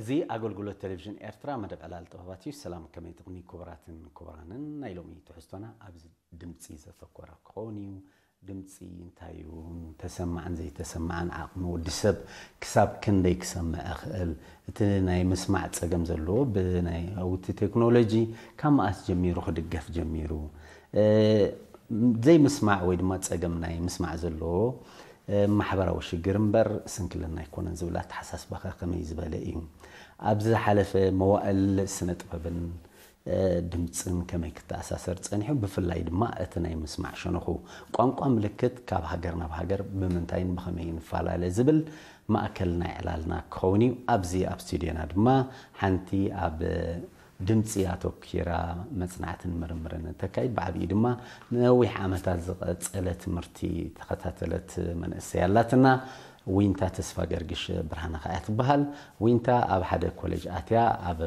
እዚ ኣገልግሎት ቴሌቪዥን ኤርትራ መደብ ዕላል ጥበባት እዩ። ሰላም ከመይ ትቕኒ ክቡራትን ክቡራንን። ናይ ሎሚ ትሕዝቶና ኣብዚ ድምጺ ዘተኮረ ክኸውን እዩ። ድምጺ እንታይ እዩ? ተሰማዕን ዘይተሰማዕን ዓቕሚ ወዲ ሰብ ክሳብ ክንደይ ክሰምዕ ይኽእል? እቲ ናይ ምስማዕ ጸገም ዘለዎ ብናይ ኣውቲ ቴክኖሎጂ ካብ መኣስ ጀሚሩ ክድገፍ ጀሚሩ? ዘይምስማዕ ወይ ድማ ጸገም ናይ ምስማዕ ዘለዎ ማሕበራዊ ሽግር እምበር ስንክልና ኣይኮነን ዝብል ኣተሓሳስባኸ ከመይ ዝበለ እዩ? ኣብ ዝሓለፈ መዋእል ስነ ጥበብን ድምፅን ከመይ ክተኣሳሰር ፀኒሑ? ብፍላይ ድማ እቲ ናይ ምስማዕ ሸነኹ ቋንቋ ምልክት ካብ ሃገር ናብ ሃገር ብምንታይን ብኸመይን ይፈላለ ዝብል ማእከል ናይ ዕላልና ክኸውን እዩ። ኣብዚ ኣብ ስቱድዮና ድማ ሓንቲ ኣብ ድምፂ ኣተኪራ መፅናዕትን ምርምርን እተካይድ፣ ብዓብዩ ድማ ንነዊሕ ዓመታት ዝቐፀለ ትምህርቲ ተኸታተለት መንእሰይ ኣላትና። ዊንታ ተስፋ ገርግሽ ብርሃነ ከኣ ትበሃል። ዊንታ ኣብ ሓደ ኮሌጅ ኣትያ ኣብ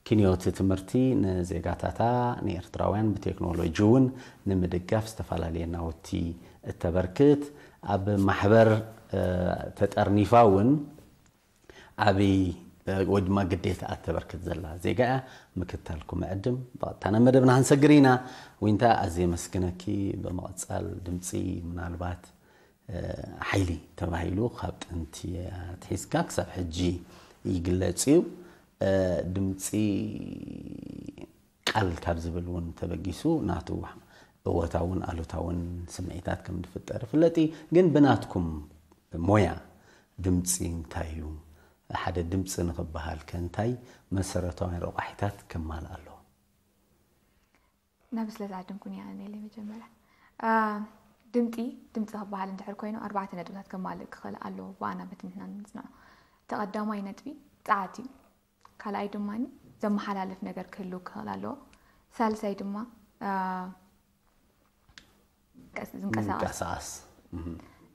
ክንዮቲ ትምህርቲ ንዜጋታታ ንኤርትራውያን ብቴክኖሎጂ እውን ንምድጋፍ ዝተፈላለየ ናውቲ እተበርክት፣ ኣብ ማሕበር ተጠርኒፋ እውን ዓብይ ወይ ድማ ግዴታ እተበርክት ዘላ ዜጋ እያ። ምክታልኩም ዕድም ብቐጥታ ናብ መደብና ክንሰግር ኢና። ዊንታ ኣዝየ መስግነኪ። ብምቕጻል ድምፂ ምናልባት ሓይሊ ተባሂሉ ካብ ጥንቲ ኣትሒዝካ ክሳብ ሕጂ ይግለጽ እዩ። ድምፂ ቃል ካብ ዝብል እውን ተበጊሱ ናቱ እወታውን ኣሉታውን ስምዒታት ከም ዝፍጠር ይፍለጥ እዩ። ግን ብናትኩም ሞያ ድምፂ እንታይ እዩ? ሓደ ድምፂ ንኽበሃል ከ እንታይ መሰረታውያን ረቋሒታት ከማልእ ኣለዎ? ናብ ስለ ዝዓደምኩን እያ ነለይ መጀመርያ ድምፂ ድምፂ ክበሃል እንድሕር ኮይኑ ኣርባዕተ ነጥብታት ከማልእ ክኽእል ኣለዎ። ብኣና በቲ ንሕና ንፅንዖ እቲ ቀዳማይ ነጥቢ ፀዓት እዩ። ካልኣይ ድማ ዘመሓላልፍ ነገር ክህልው ክኽእል ኣለዎ። ሳልሳይ ድማ ዝንቀሳቐስ ምንቀሳቐስ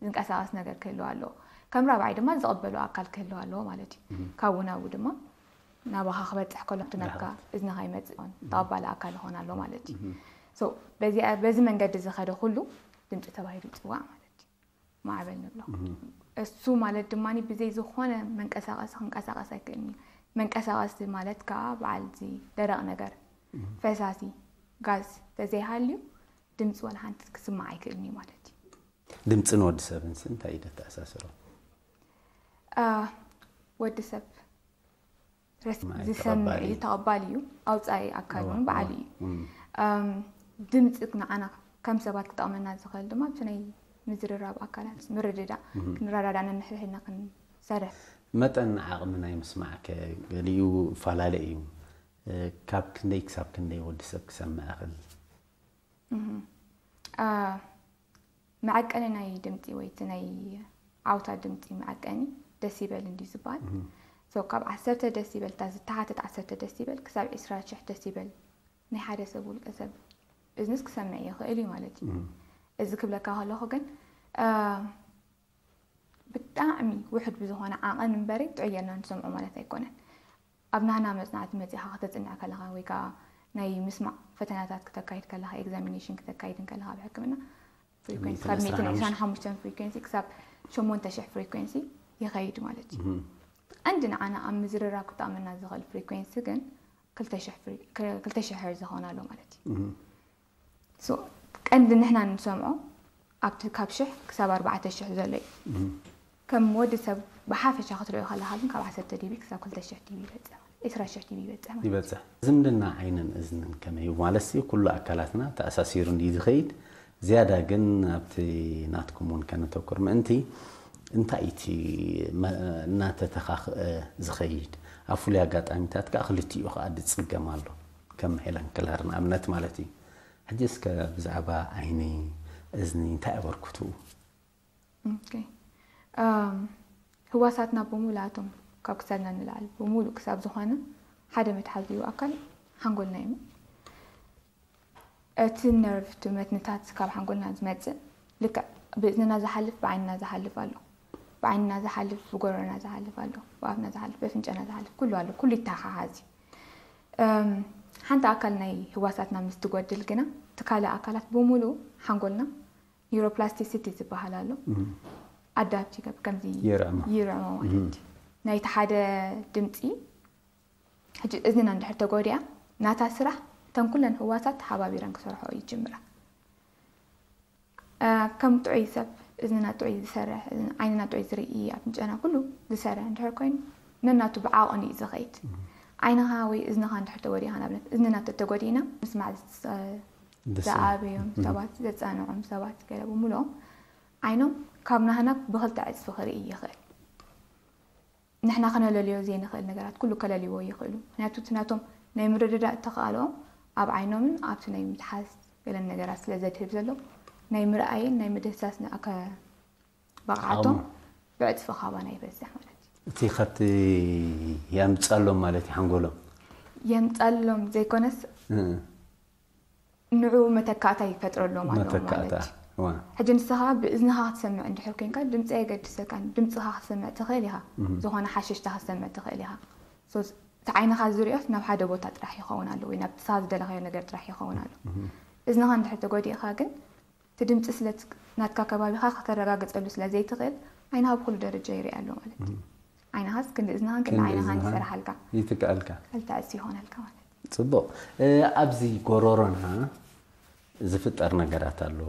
ዝንቀሳቐስ ነገር ክህልው ኣለዎ። ከም ራብዓይ ድማ ዝቕበሎ ኣካል ክህልው ኣለዎ ማለት እዩ። ካብኡ ናብኡ ድማ ናባኻ ክበፅሕ ከሎ እቲ ናትካ እዝንኻ ይመፅእ ይኸውን፣ ተቐባሊ ኣካል ይኾን ኣሎ ማለት እዩ። So በዚ በዚ መንገዲ ዝኸደ ኩሉ ድምፂ ተባሂሉ ይፅዋዕ ማለት እዩ። ማዕበል ንብሎ። እሱ ማለት ድማ ብዘይ ዝኾነ መንቀሳቐሲ ክንቀሳቐስ ኣይክእልን እዩ። መንቀሳቐሲ ማለት ከዓ በዓል እዚ ደረቕ ነገር፣ ፈሳሲ፣ ጋዝ ተዘይሃልዩ ድምፂ ዋላ ሓንቲ ክስማዕ ኣይክእልን እዩ ማለት እዩ። ድምፂ ንወዲ ሰብንስ እንታይ እዩ ዘተኣሳስሮ? ወዲ ሰብ ዝሰምዕ እዩ፣ ተቐባሊ እዩ። ኣውፃኢ ኣካል እውን በዓል እዩ። ድምፂ ንዓና ከም ሰባት ክጠቕመና ዝኽእል ድማ ኣብቲ ናይ ምዝርራብ ኣካላት ምርድዳእ፣ ክንረዳዳእ፣ ነንሕድሕድና ክንሰርሕ። መጠን ዓቕሚ ናይ ምስማዕከ ገሊኡ ይፈላለ እዩ። ካብ ክንደይ ክሳብ ክንደይ ወዲ ሰብ ክሰምዕ ይኽእል? መዐቀኒ ናይ ድምፂ ወይ እቲ ናይ ዓውታ ድምፂ መዐቀኒ ደሲበል እንድዩ ዝበሃል። So ካብ ዓሰርተ ደሲበል፣ እታ ዝተሓተት ዓሰርተ ደሲበል ክሳብ ዒስራ ሽሕ ደሲበል ናይ ሓደ ሰብ ውልቀ ሰብ እዝንስ ክሰምዕ ይኽእል እዩ ማለት እዩ። እዚ ክብለካ ከለኹ ግን ብጣዕሚ ውሑድ ብዝኾነ ዓቐን እምበሪ ጥዑይ ጌርና ንሰምዖ ማለት ኣይኮነን። ኣብ ናህና መፅናዕቲ መፂእኻ ክተፅንዕ ከለኻ ወይ ከዓ ናይ ምስማዕ ፈተናታት ክተካይድ ከለኻ፣ examination ክተካይድ ከለኻ ኣብ ሕክምና frequency ካብ ሚእትን ዕስራን ሓሙሽተን frequency ክሳብ ሸሞንተ ሽሕ frequency ይኸይድ ማለት እዩ። ቀንዲ ንዓና ኣብ ምዝርራብ ክጠቕመና ዝኽእል frequency ግን ክልተ ሽሕ hertz ክኾን ኣሎ ማለት እዩ። ቀንዲ ንሕና ንሰምዖ ኣብቲ ካብ ሽሕ ክሳብ ኣርባዕተ ሽሕ ዘሎ እዩ። ከም ወዲ ሰብ ብሓፈሻ ክትሪኦ ከለኻ ግን ካብ ዓሰርተ ዲቢ ክሳብ ክልተ ሽሕ ዲቢ ይበፅሕ፣ ዒስራ ሽሕ ዲቢ ይበፅሕ ማለት እዩ። ይበፅሕ። ዝምድና ዓይንን እዝንን ከመይ እዩ? ማለትሲ ኩሉ ኣካላትና ተኣሳሲሩ እንድዩ ዝኸይድ፣ ዝያዳ ግን ኣብቲ ናትኩም እውን ከነተኩር ምእንቲ፣ እንታይ እቲ እናተተኻኽአ ዝኸይድ? ኣብ ፍሉይ ኣጋጣሚታት ከዓ ክልቲኡ ከዓ ዝፅገም ኣሎ፣ ከም ሄለን ክለር ንኣብነት ማለት እዩ። ሕጂ እስከ ብዛዕባ ዓይኒ፣ እዝኒ እንታይ ኣበርክትኡ? ህዋሳትና ብምሉኣቶም ካብ ክሳድና ንላዕሊ ብምሉእ ክሳብ ዝኾነ ሓደ መትሓዚኡ ኣካል ሓንጎልና እዩ። እቲ ነርቭ እቲ መትንታት ካብ ሓንጎልና ዝመፅእ ልክዕ ብእዝንና ዝሓልፍ ብዓይንና ዝሓልፍ ኣሎ፣ ብዓይንና ዝሓልፍ ብጎረሮና ዝሓልፍ ኣሎ፣ ብኣፍና ዝሓልፍ በፍንጫና ዝሓልፍ ኩሉ ኣሎ፣ ኩሉ ይተሓሓዝ እዩ። ሓንቲ ኣካል ናይ ህዋሳትና ምስ ትጎድል ግና እቲ ካልእ ኣካላት ብምሉኡ ሓንጎልና ኒውሮፕላስቲሲቲ ዝበሃል ኣሎ ኣዳፕት ይገብር፣ ከምዚ ይርዕሞ ማለት እዩ። ናይቲ ሓደ ድምፂ ሕጂ እዝንና እንድሕር ተጎዲኣ ናታ ስራሕ እተን ኩለን ህዋሳት ተሓባቢረን ክሰርሖ ይጅምራ። ከም ጥዑይ ሰብ እዝንና ጥዑይ ዝሰርሕ ዓይንና ጥዑይ ዝርኢ ኣፍንጫና ኩሉ ዝሰርሕ እንድሕር ኮይኑ ነናቱ ብዓቕኑ እዩ ዝኸይድ። ዓይንኻ ወይ እዝንኻ እንድሕር ተጎዲእካ ንኣብነት እዝንና ተተጎዲእና ምስማዕ ዝኣበዮም ሰባት ዘፃንዖም ሰባት ገለ ብምልኦም ዓይኖም ካብ ናህና ብክልተ ዕፅፊ ክርኢ ይኽእል። ንሕና ከነለልዮ ዘይንኽእል ነገራት ኩሉ ከለልይዎ ይኽእሉ። ምክንያቱ እቲ ናቶም ናይ ምርድዳእ ተኽኣልኦም ኣብ ዓይኖምን ኣብቲ ናይ ምትሓዝ ገለን ነገራት ስለ ዘድህብ ዘሎ ናይ ምርኣይን ናይ ምድህሳስ ንኣከ ብቕዓቶም ብዕፅፊ ካባና ይበዝሕ ማለት እዩ። እቲ ካብቲ የምፀሎም ማለት እዩ ሓንጎሎም የምፀሎም ዘይኮነስ ንዑ መተካእታ ይፈጥረሎም ኣሎ ማለት እዩ። ሕጂ ንስኻ ብእዝንኻ ክትሰምዕ እንድሕር ኮንካ ድምፂ ኣይገድሰካን። ድምፅኻ ክትሰምዕ ትኽእል ኢኻ። ዝኾነ ሓሸሽታ ክትሰምዕ ትኽእል ኢኻ። እቲ ዓይንኻ ዝሪኦስ ናብ ሓደ ቦታ ጥራሕ ይኸውን ኣሎ ወይ ናብ ንስኻ ዝደለኻዮ ነገር ጥራሕ ይኸውን ኣሎ። እዝንኻ እንድሕር ተጎዲእኻ ግን እቲ ድምፂ ስለ ናትካ ከባቢኻ ከተረጋግፀሉ ስለ ዘይትኽእል ዓይንኻ ብኩሉ ደረጃ ይርኢ ኣሎ ማለት እዩ። ዓይንኻስ ክንዲ እዝንኻን ክንዲ ዓይንኻን ይሰርሓልካ። ይትክኣልካ። ክልተ ዕፂ ይኾነልካ ማለት እዩ። ፅቡቕ። ኣብዚ ጎሮሮና ዝፍጠር ነገራት ኣሎ።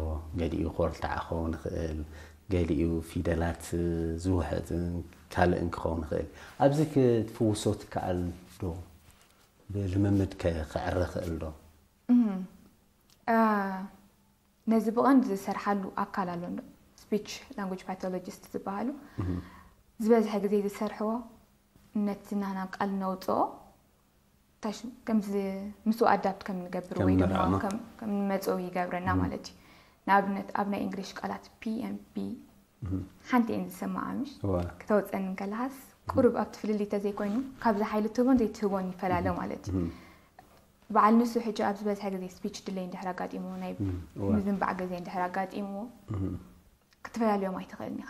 ገሊኡ ኮርታዕ ክኸውን ይኽእል፣ ገሊኡ ፊደላት ዝውሕጥን ካልእን ክኸውን ይኽእል። ኣብዚ ክትፍውሶ ትከኣል ዶ? ብልምምድ ከ ክዕረ ይኽእል ዶ? ነዚ ብቐንዱ ዝሰርሓሉ ኣካል ኣሎ እንዶ speech language pathologist ዝበሃሉ ዝበዝሐ ግዜ ዝሰርሕዎ ነቲ ናና ቃል ነውፅኦ ከምዚ ምስኡ adapt ከም ንገብር ወይ ድማ ከም ንመፅኡ ይገብረና ማለት እዩ። ንኣብነት ኣብ ናይ እንግሊሽ ቃላት P and P ሓንቲ እየን ዝሰማዓ ምሽ ክተውፀኒ ከለሃስ ቁሩብ ኣብቲ ፍልልይ ተዘይኮይኑ ካብዚ ሓይሊ ትህቦን ዘይትህቦን ይፈላለ ማለት እዩ። በዓል ንሱ ሕጂ ኣብ ዝበዝሐ ግዜ speech delay እንድሕር ኣጋጢምዎ ናይ ምዝንባዕ ግዜ እንድሕር ኣጋጢምዎ ክትፈላልዮም ኣይትኽእልን ኢኻ።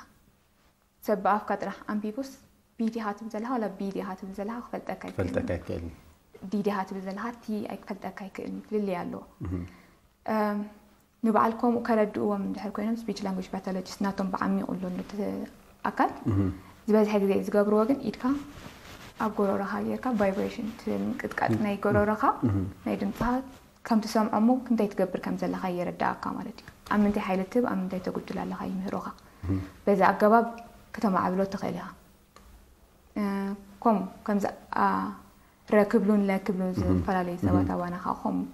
ሰብ ብኣፍካ ጥራሕ ኣንቢቡስ ቢ ዲኻ ትብል ዘለኻ ዋላ ቢ ዲኻ ትብል ዘለኻ ክፈልጠካ ይኽእል። ዲ ዲኻ ትብል ዘለኻ ቲ ኣይክፈልጠካ ይኽእል። ፍልልይ ኣለዎ። ንበዓል ከምኡ ከረድእዎም እንድሕር ኮይኖም speech language pathologist ናቶም ብዓሚቑ ኣሎ ነቲ ኣካል ዝበዝሐ ግዜ ዝገብርዎ ግን ኢድካ ኣብ ጎሮሮኻ ጌርካ vibration እቲ ምንቅጥቃጥ ናይ ጎሮሮኻ ናይ ድምፅኻ ከም ትሰምዖ እሞ እንታይ ትገብር ከም ዘለኻ የረዳእካ ማለት እዩ። ኣብ ምንታይ ሓይሊ ትህብ ኣብ ምንታይ ተጉድል ኣለኻ ይምህሩኻ። በዚ ኣገባብ ከተማዕብሎ ትኽእል ኢኻ። ከምኡ ከምዚ ረ ክብሉን ለ ክብሉን ዝተፈላለዩ ሰባት ኣባና ከዓ ከምኡ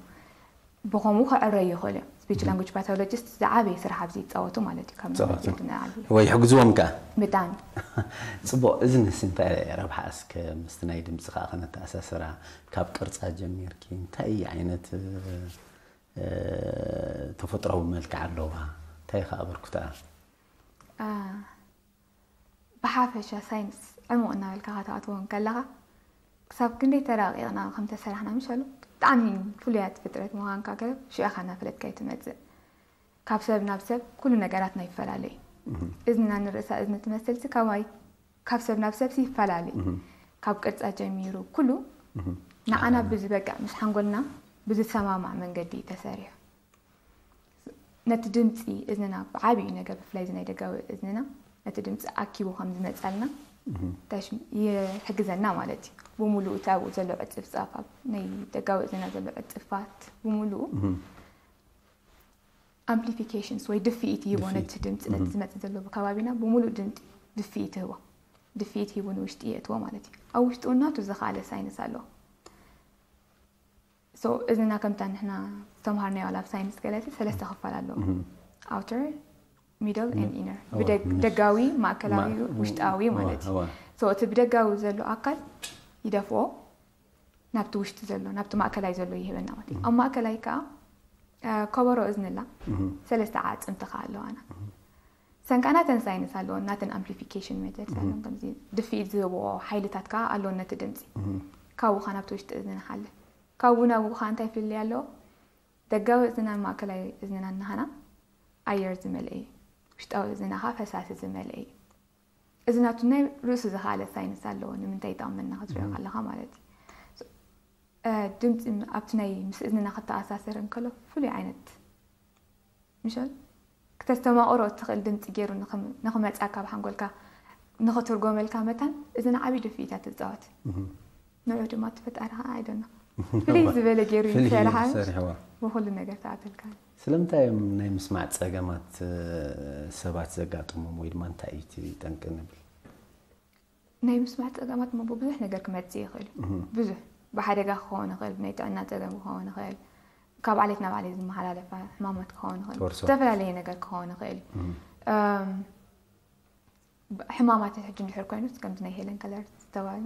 ብኸምኡ ክዕረዩ ይኽእሉ እዮም። Speech language pathologist ዝዓበየ ስራሕ ኣብዚ ይፃወቱ ማለት እዩ። ካብ ወይ ይሕግዝዎም ከዓ ብጣዕሚ ፅቡቅ። እዝንስ እንታይ ረብሓ እስከ ምስቲ ናይ ድምፂ ከዓ ከነተኣሳስራ ካብ ቅርፃ ጀሚርኪ እንታይ ዓይነት ተፈጥራዊ መልክዕ ኣለዋ? እንታይ ከዓ ኣበርክቶኣ? ብሓፈሻ ሳይንስ ዕሙቕ እናበልካ ከተኣትዎ እንከለኻ ክሳብ ክንደይ ተራቒቕና ከም ተሰራሕና ምሻሉ ብጣዕሚ ፍሉያት ፍጥረት ምዃንካ ገለ ሽዑ ኢኻ እናፈለጥካዮ ትመፅእ። ካብ ሰብ ናብ ሰብ ኩሉ ነገራትና ይፈላለ እዩ። እዝንና ንርእሳ እዝኒ ትመስልሲ ካባይ ካብ ሰብ ናብ ሰብሲ ይፈላለ እዩ። ካብ ቅርፃ ጀሚሩ ኩሉ ንዓና ብዝበቅዕ ምስ ሓንጎልና ብዝሰማማዕ መንገዲ እዩ ተሰሪሑ። ነቲ ድምፂ እዝንና ብዓብዩ ነገር ብፍላይ እዚ ናይ ደጋዊ እዝንና ነቲ ድምፂ ኣኪቡ ከም ዝመፀልና ይሕግዘና ማለት እዩ። ብምሉእ እቲ ኣብኡ ዘሎ ዕፅፍፃፍ ኣብ ናይ ደጋዊ እዝንና ዘሎ ዕፅፋት ብምሉኡ amplifications ወይ ድፍኢት ይህቦ ነቲ ድምፂ ነቲ ዝመፅእ ዘሎ ብከባቢና ብምሉእ ድምፂ ድፍኢት ይህቦ። ድፍኢት ሂቡ ንውሽጢ የእትዎ ማለት እዩ። ኣብ ውሽጡ እናቱ ዝኸኣለ ሳይንስ ኣለዎ። እዝንና ከምታ ንሕና ዝተምሃርናዮ ኣብ ሳይንስ ገለሲ ሰለስተ ክፋል ኣለዎ። ኣውተር ሚድል ን ኢነር ደጋዊ ማእከላዊ ውሽጣዊ ማለት እዩ። እቲ ብደጋዊ ዘሎ ኣካል ይደፍኦ ናብቲ ውሽጢ ዘሎ ናብቲ ማእከላይ ዘሎ ይህበና ማለት እዩ። ኣብ ማእከላይ ከዓ ከበሮ እዝንላ ሰለስተ ዓፅምቲ ከዓ ኣለዋና። ሰንካናተን ሳይንስ ኣለዎ ናተን ኣምፕሊፊኬሽን ሜተድ ሳይኖም ከምዚ ድፍኢት ዝህብዎ ሓይልታት ከዓ ኣለዎ ነቲ ድምፂ ካብኡ ከዓ ናብቲ ውሽጢ እዝኒ ንሓልፍ። ካብኡ ናብኡ ከዓ እንታይ ፍልልይ ኣለዎ? ደጋዊ እዝናን ማእከላይ እዝንና እናሃና ኣየር ዝመልአ እዩ። ውሽጣዊ እዝንና ከዓ ፈሳሲ ዝመልአ እዩ። እዚ ናቱ ናይ ርእሱ ዝኸኣለ ሳይንስ ኣለዎ ንምንታይ ይጠቕመና ክትሪኦ ከለኻ ማለት እዩ። ድምፂ ኣብቲ ናይ ምስ እዝንና ክተኣሳሰር እንከሎ ፍሉይ ዓይነት ምሸል ክተስተማቕሮ እትኽእል ድምፂ ገይሩ ንኽመፅኣ ካብ ሓንጎልካ ንኽትርጎመልካ መታን እዚ ንዓብዪ ድፍኢት እያ ትፃወት። ንዑ ድማ እቲ ፈጣሪ ከዓ ኣይደና ፍልይ ዝበለ ገይሩ እዩ ዝሰርሓ። ብኩሉ ነገር ተኣተልካ። ስለምንታይ እዮም ናይ ምስማዕ ፀገማት ሰባት ዘጋጥሞም ወይ ድማ እንታይ እዩ እቲ ጠንቂ ንብል? ናይ ምስማዕ ፀገማት ሞ ብዙሕ ነገር ክመፅእ ይኽእል እዩ። ብዙሕ ብሓደጋ ክኸውን ይኽእል፣ ናይ ጥዕና ፀገም ክኸውን ይኽእል፣ ካብ ዓሌት ናብ ዓሌት ዝመሓላለፋ ሕማማት ክኸውን ይኽእል፣ ዝተፈላለየ ነገር ክኸውን ይኽእል እዩ። ሕማማት ሕጂ እንድሕር ኮይኑ ከምዚ ናይ ሄለን ከለር ዝተባለ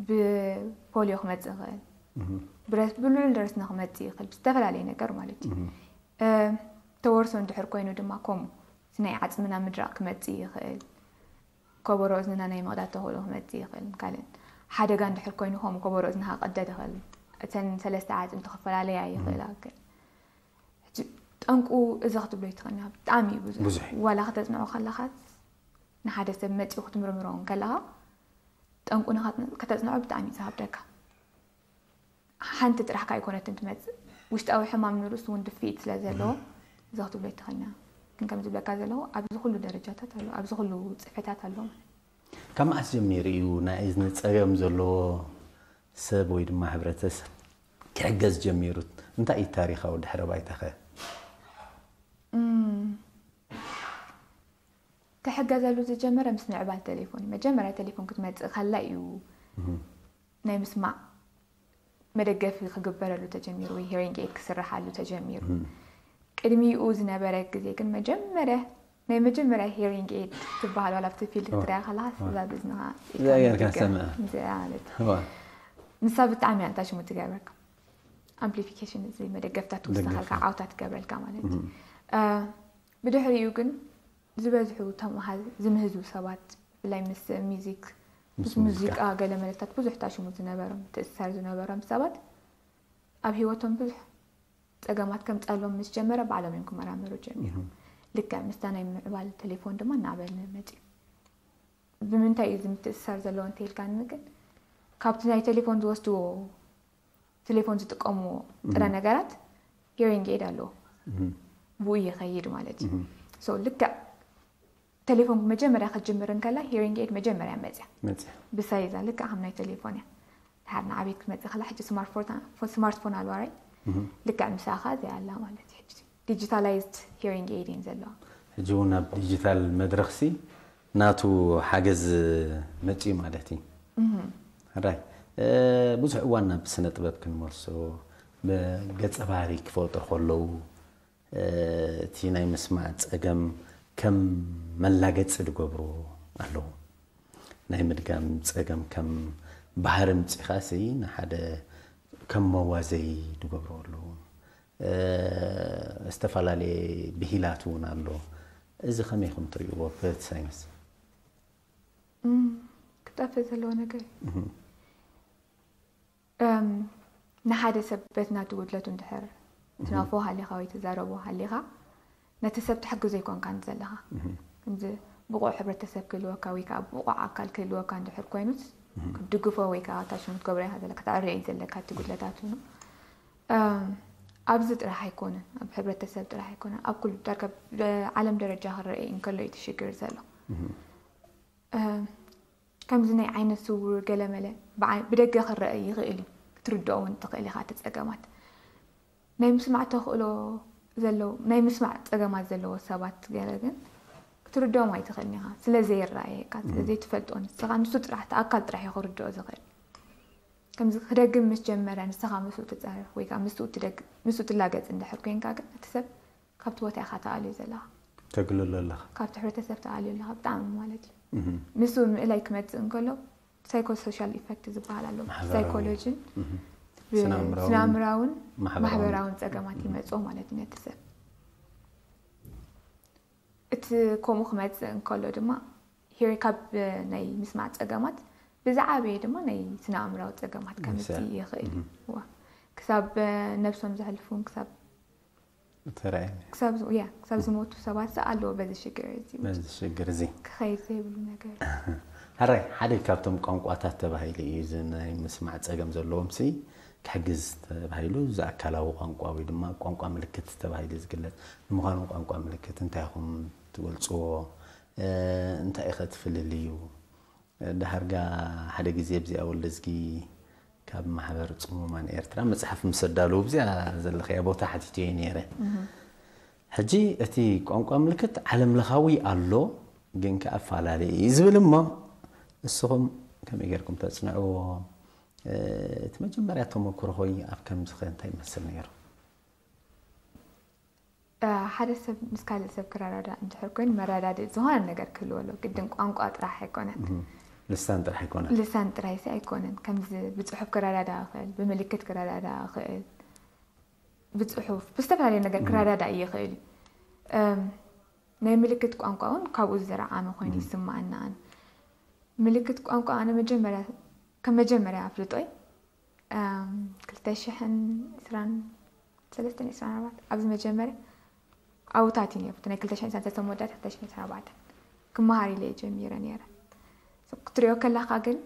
ብፖሊዮ ክመፅእ ይኽእል፣ ብልዑል ደረስና ክመፅእ ይኽእል፣ ብዝተፈላለየ ነገር ማለት እዩ። ተወርሶ እንድሕር ኮይኑ ድማ ከምኡ ናይ ዓፅምና ምድራቕ ክመፅእ ይኽእል፣ ከበሮ እዝንና ናይ ምቕዳድ ተኽእሎ ክመፅእ ይኽእል። ካልእን ሓደጋ እንድሕር ኮይኑ ከምኡ ከበሮ እዝንኻ ክቕደድ ይኽእል። እተን ሰለስተ ዓፅምቲ ክፈላለያ ይኽእላ። ጠንቁ እዚ ክትብሎ ይትኽእልና ብጣዕሚ እዩ ብዙሕ። ዋላ ከተፅንዖ ከለኻት ንሓደ ሰብ መፂኡ ክትምርምሮ ከለኻ ጠንቁ ከተፅንዖ ብጣዕሚ እዩ ዝሃብደካ። ሓንቲ ጥራሕካ ኣይኮነትን ትመፅእ። ውሽጣዊ ሕማም ንርእሱ እውን ድፍኢት ስለ ዘለዎ እዚ ክትብሎ ይትኽእልና። ግን ከም ዝብለካ ዘለኹ ኣብዚ ኩሉ ደረጃታት ኣሎ፣ ኣብዚ ኩሉ ፅፍሕታት ኣሎ ማለት። ካብ መዓስ ጀሚሩ እዩ ናይ እዝኒ ፀገም ዘለዎ ሰብ ወይ ድማ ሕብረተሰብ ክሕገዝ ጀሚሩ? እንታይ እዩ ታሪኻዊ ድሕረ ባይታኸ? ክሕገዘሉ ዝጀመረ ምስ ምዕባል ቴሌፎን እዩ። መጀመርያ ቴሌፎን ክትመፅእ ከላ እዩ ናይ ምስማዕ መደገፊ ክግበረሉ ተጀሚሩ ወይ ሄሪንግ ኤድ ክስርሓሉ ተጀሚሩ። ቅድሚኡ ዝነበረ ግዜ ግን መጀመርያ ናይ መጀመርያ ሄሪንግ ኤድ ትበሃል ዋላ ኣብቲ ፊልድ ክትሪኣ ከለካ እዛ ብእዝንኻ ኢልካ ጌርካ ሰምዕ ማለት ንሳ ብጣዕሚ ኣንታ ሽሙ ትገብረካ ኣምፕሊፊኬሽን እዚ መደገፍታት ትወስኸልካ ዓውታ ትገብረልካ ማለት እዩ። ብድሕሪኡ ግን ዝበዝሑ ተምሃ ዝምህዙ ሰባት ብፍላይ ምስ ሚዚክ ምስ ሙዚቃ ገለ መለታት ብዙሕ ታሽሙ ዝነበሮም ትእሰር ዝነበሮም ሰባት ኣብ ህይወቶም ብዙሕ ፀገማት ከምፀሎም ምስ ጀመረ ባዕሎም እዮም ክመራመሩ ጀሚሮም። ልክዕ ምስታ ናይ ምዕባል ቴሌፎን ድማ እናበለ መፅዩ። ብምንታይ እዩ እዚ ምትእስሳር ዘለዎ እንተኢልካኒ ግን ካብቲ ናይ ቴሌፎን ዝወስድዎ ቴሌፎን ዝጥቀምዎ ጥረ ነገራት ሄሪንግ ኤድ ኣለዎ ብኡ ይኸይድ ማለት እዩ። ልክዕ ቴሌፎን መጀመርያ ክትጅምር እንከላ ሄሪንግ ኤድ መጀመርያ መፅያ ብሳይዛ ልክዕ ከም ናይ ቴሌፎን እያ። ድሓር ንዓበይት ክትመፅእ ከላ ሕጂ ስማርትፎን ኣለዋ ራይ ልክዕ ምሳኻ እዚኣ ኣላ ማለት እዩ። ሕጂ ዲጂታላይዝድ ሄሪንግ ኤድ እየን ዘለዋ። ሕጂ እውን ኣብ ዲጂታል መድረኽሲ ናቱ ሓገዝ መፂኡ ማለት እዩ። ራይ ብዙሕ እዋን ናብ ስነ ጥበብ ክንመልሶ ገፀ ባህሪ ክፈጥሩ ከለዉ እቲ ናይ ምስማዕ ፀገም ከም መላገፂ ዝገብርዎ ኣለዉ። ናይ ምድጋም ፀገም ከም ባህሪ ምፂኻ ሲ ንሓደ ከም መዋዘይ ዝገብርዎ ኣለዉ። ዝተፈላለየ ብሂላት እውን ኣሎ። እዚ ከመይ ኢኹም ትሪእዎ ፖለቲሳይንስ? ክጠፍእ ዘለዎ ነገር እዩ። ንሓደ ሰብ በቲ ናቱ ጉድለቱ እንድሕር ትነቕፎ ሃሊኻ ወይ ትዛረቦ ሃሊኻ ነቲ ሰብ ትሕግዞ ኣይኮንካን ዘለኻ። ከምዚ ብቑዕ ሕብረተሰብ ክህልወካ ወይ ከዓ ብቑዕ ኣካል ክህልወካ እንድሕር ኮይኑስ ክትድግፎ ወይ ከዓ ታሽሙ ክትገብሮ ኢኻ ዘለካ፣ ተዕርዮ እዩ ዘለካ እቲ ጉድለታቱ ነው። ኣብዚ ጥራሕ ኣይኮነን፣ ኣብ ሕብረተሰብ ጥራሕ ኣይኮነን፣ ኣብ ኩሉ ዳርጋ ዓለም ደረጃ ክረአ እንከሎ እዩ እቲ ሽግር ዘሎ። ከምዚ ናይ ዓይነ ስውር ገለመለ ብደገ ክረአ ይኽእል እዩ፣ ክትርድኦ እውን ትኽእል ኢኻ እቲ ፀገማት። ናይ ምስማዕ ተኽእሎ ዘለዉ ናይ ምስማዕ ፀገማት ዘለዎ ሰባት ገለ ግን ክትርድኦም ኣይትኽእልን ኢኻ፣ ስለ ዘይረኣየካ፣ ስለ ዘይትፈልጦ ንስኻ ንሱ ጥራሕ እቲ ኣካል ጥራሕ እዩ ክርድኦ ዝኽእል። ከምዚ ክደግም ምስ ጀመረ ንስኻ ምስኡ ትፀርፍ ወይ ከዓ ምስኡ ትደግ- ምስኡ ትላገፅ እንድሕር ኮይንካ ግን እቲ ሰብ ካብቲ ቦታ ኢኻ ተኣልዩ ዘለኻ። ተግልሎ ኣለኻ። ካብቲ ሕብረተሰብ ተኣልዩ ኣለኻ ብጣዕሚ ማለት እዩ። ምስኡ ምእላይ ክመፅእ እንከሎ ሳይኮሶሻል ኢፈክት ዝበሃል ኣሎ። ሳይኮሎጂን ስነ ኣእምራውን ማሕበራውን ፀገማት ይመፅኦ ማለት እዩ ነቲ ሰብ። እቲ ከምኡ ክመፅእ እንከሎ ድማ ሄሪ ካብ ናይ ምስማዕ ፀገማት ብዝዓበየ ድማ ናይ ስነ ኣእምራዊ ፀገማት ከምፅእ ይኽእል እዩ። ክሳብ ነብሶም ዘሕልፉን ክሳብ ተራእየ ክሳብ ዝ- ያ ክሳብ ዝሞቱ ሰባት ዝኣ ኣለዎ በዚ ሽግር እዚ በዚ ሽግር እዚ ክኸይድ ዘይብሉ ነገር። ሕራይ ሓደ ካብቶም ቋንቋታት ተባሂሉ እዩ እዚ ናይ ምስማዕ ፀገም ዘለዎም ሲ ክሕግዝ ተባሂሉ እዚ ኣካላዊ ቋንቋ ወይ ድማ ቋንቋ ምልክት ተባሂሉ ዝግለፅ ንምዃኑ ቋንቋ ምልክት እንታይ ኢኹም ትገልፅዎ? እንታይ ኢኸ ትፍልልዩ? ዳሃርጋ ሓደ ግዜ ኣብዚኣ ወልደዝጊ ካብ ማሕበር ጽሙማን ኤርትራ መጽሓፍ ምስ ኣዳለዉ ኣብዚኣ ዘለኽያ ቦታ ሓቲተዮ ነይረ። ሕጂ እቲ ቋንቋ ምልክት ዓለም ለኻዊ ኣሎ፣ ግን ከኣ ኣፈላለየ እዩ ዝብል እሞ ንስኹም ከመይ ጌርኩም ተጽንዕዎ? እቲ መጀመርያ ተመክሮኸይ ኣብ ከምዚ ኸ እንታይ ይመስል ነይሩ? ሓደ ሰብ ምስ ካልእ ሰብ ክረዳዳእ እንድሕር ኮይኑ መረዳድእ ዝኾነ ነገር ክህልዎ ኣለዎ። ግድን ቋንቋ ጥራሕ ኣይኮነን። ልሳን ጥራሕ ኣይኮነን። ልሳን ጥራይ ሲ ኣይኮነን። ከምዚ ብጽሑፍ ክረዳዳእ ይኽእል፣ ብምልክት ክረዳዳእ ይኽእል። ብጽሑፍ ብዝተፈላለየ ነገር ክረዳዳእ ይኽእል እዩ። እም፣ ናይ ምልክት ቋንቋ እውን ካብኡ ዝረዓመ ኮይኑ ይስማዓና። ኣነ ምልክት ቋንቋ ኣነ መጀመርያ ከም መጀመርያ ኣፍልጦይ እም፣ ክልተ ሽሕን ዕስራን ሰለስተን ዕስራን ኣርባዕተን ኣብዚ መጀመርያ ኣብታት እዩ ነይሩ። ናይ ክልተ ሽሕን ሰለስተን መወዳእታ ክልተ ሽሕን ዕስራን ኣርባዕተን ክመሃር ኢለ እየ ጀሚረ ነይረ። ክትሪኦ ከለኻ ግን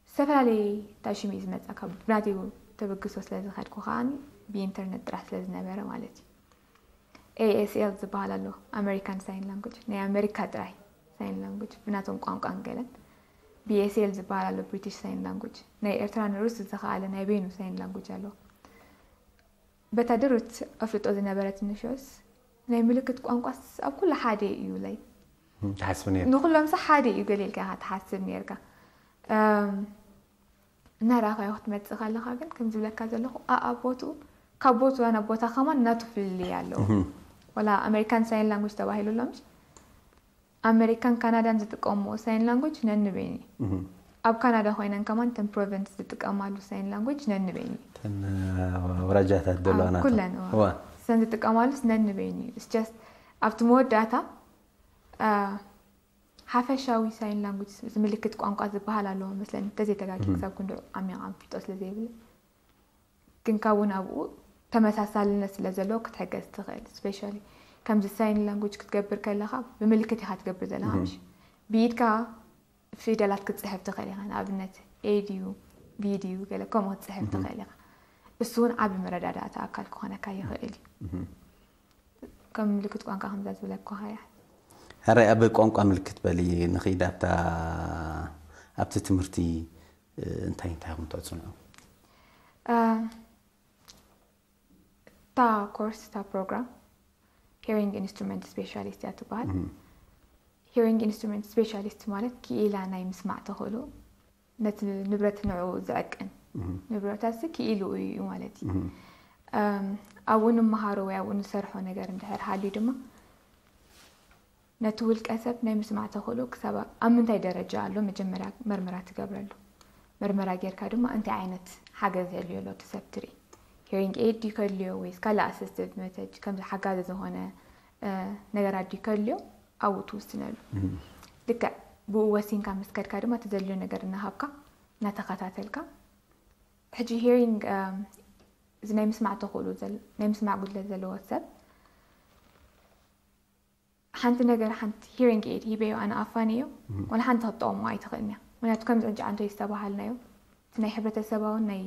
ዝተፈላለየ ታሽም እዩ ዝመፀካ። ብናተይ ተበግሶ ስለ ዝኸድኩ ከዓ ብኢንተርነት ጥራሕ ስለ ዝነበረ ማለት እዩ። ኤ ኤስ ኤል ዝበሃል ኣሎ፣ ኣሜሪካን ሳይን ላንጉጅ፣ ናይ ኣሜሪካ ጥራይ ሳይን ላንጉጅ ብናቶም ቋንቋን ገለን። ቢ ኤስ ኤል ዝበሃል ኣሎ፣ ብሪቲሽ ሳይን ላንጉጅ፣ ናይ ኤርትራ ንርእሱ ዝኸኣለ ናይ በይኑ ሳይን ላንጉጅ ኣለዎ። በታ ድሩት ኣፍልጦ ዝነበረትኒ ሽዑስ ናይ ምልክት ቋንቋስ ኣብ ኩሉ ሓደ እዩ ኢለይ ትሓስቢ ነይሩ። ንኩሎምስ ሓደ እዩ ገለ ኢልካ ኢኻ ትሓስብ ነይርካ። እም፣ እናረኣኻዮ ክትመጽእ ከለኻ ግን ከም ዝብለካ ዘለኹ ኣኣ ቦትኡ ካብ ቦትኡ ናብ ቦታ ከማን ናቱ ፍልልይ ኣለዎ። ወላ ኣሜሪካን ሳይን ላንጉጅ ተባሂሉ ኣሎ ምሽ? ኣሜሪካን ካናዳን ዝጥቀምዎ ሳይን ላንጉጅ ነንበይኑ እዩ። ኣብ ካናዳ ኮይነን ከማን ተን ፕሮቨንስ ዝጥቀማሉ ሳይን ላንጉጅ ነንበይኑ እዩ። ተን ኣውራጃታት ዘለዋ ናቶ ኩለን እዋ። ሰን ዝጥቀማሉስ ነንበይኑ እዩ። It's just ኣብቲ መወዳእታ አ፣ ሓፈሻዊ ሳይን ላንጉጅ ምልክት ቋንቋ ዝበሃል ኣለዎ መስለኒ፣ እንተዘይተጋጊ ክሳብ ክንድዑ ዓሚቕ ኣንፍልጦ ስለ ዘይብለይ። ግን ካብኡ ናብኡ ተመሳሳልነት ስለ ዘለዎ ክትሕገዝ ትኽእል። ስፔሻሊ ከምዚ ሳይን ላንጉጅ ክትገብር ከለኻ ብምልክት ኢኻ ትገብር ዘለኻ ምሽ? ብኢድካ ፊደላት ክትፅሕፍ ትኽእል ኢኻ። ንኣብነት ኤ ድዩ ቢ ድዩ ገለ ከምኡ ክትፅሕፍ ትኽእል ኢኻ። እሱ እውን ዓቢ መረዳዳእታ ኣካል ክኾነካ ይኽእል እዩ። ከም ምልክት ቋንቋ ከምዛ ዝበለኩኻ እያ። ሕራይ ኣብ ቋንቋ ምልክት በሊ ንኽይድ ኣብታ ኣብቲ ትምህርቲ እንታይ እንታይ ኢኹም ተፅንዑ? እታ ኮርስ እታ ፕሮግራም ሂሪንግ ኢንስትሩመንት ስፔሻሊስት እያ ትበሃል። ሂሪንግ ኢንስትሩመንት ስፔሻሊስት ማለት ክኢላ ናይ ምስማዕ ተኽእሎ ነቲ ንብረት ንዕኡ ዝዕቅን ንብረታሲ ክኢልኡ እዩ ማለት እዩ። ኣብኡ ንመሃሮ ወይ ኣብኡ ንሰርሖ ነገር እንድሕር ሃልዩ ድማ ነቲ ውልቀ ሰብ ናይ ምስማዕ ተኽእሎ ክሳብ ኣብ ምንታይ ደረጃ ኣሎ መጀመርያ መርመራ ትገብረሉ። መርመራ ጌርካ ድማ እንታይ ዓይነት ሓገዝ የድልዮ ኣሎ እቲ ሰብ ትርኢ። ሂሪንግ ኤድ ድዩ ከድልዮ ወይስ ካልእ ኣሲስቲቭ መተድ ከምዚ ሓጋዚ ዝኾነ ነገራት ድዩ ከድልዮ ኣብኡ ትውስነሉ። ልክዕ ብኡ ወሲንካ ምስ ከድካ ድማ እቲ ዘድልዮ ነገር እናሃብካ እናተኸታተልካ። ሕጂ ሂሪንግ እዚ ናይ ምስማዕ ተኽእሎ ናይ ምስማዕ ጉድለት ዘለዎ ሰብ ሓንቲ ነገር ሓንቲ ሂሪንግ ኤድ ሂበዮ ኣነ ኣፋንዮ ዋላ ሓንቲ ክትጠቕሞ ኣይትኽእልን እያ። ምክንያቱ ከምዚ ሕጂ ዓንቶ ዝተባሃልናዮ እቲ ናይ ሕብረተሰባውን ናይ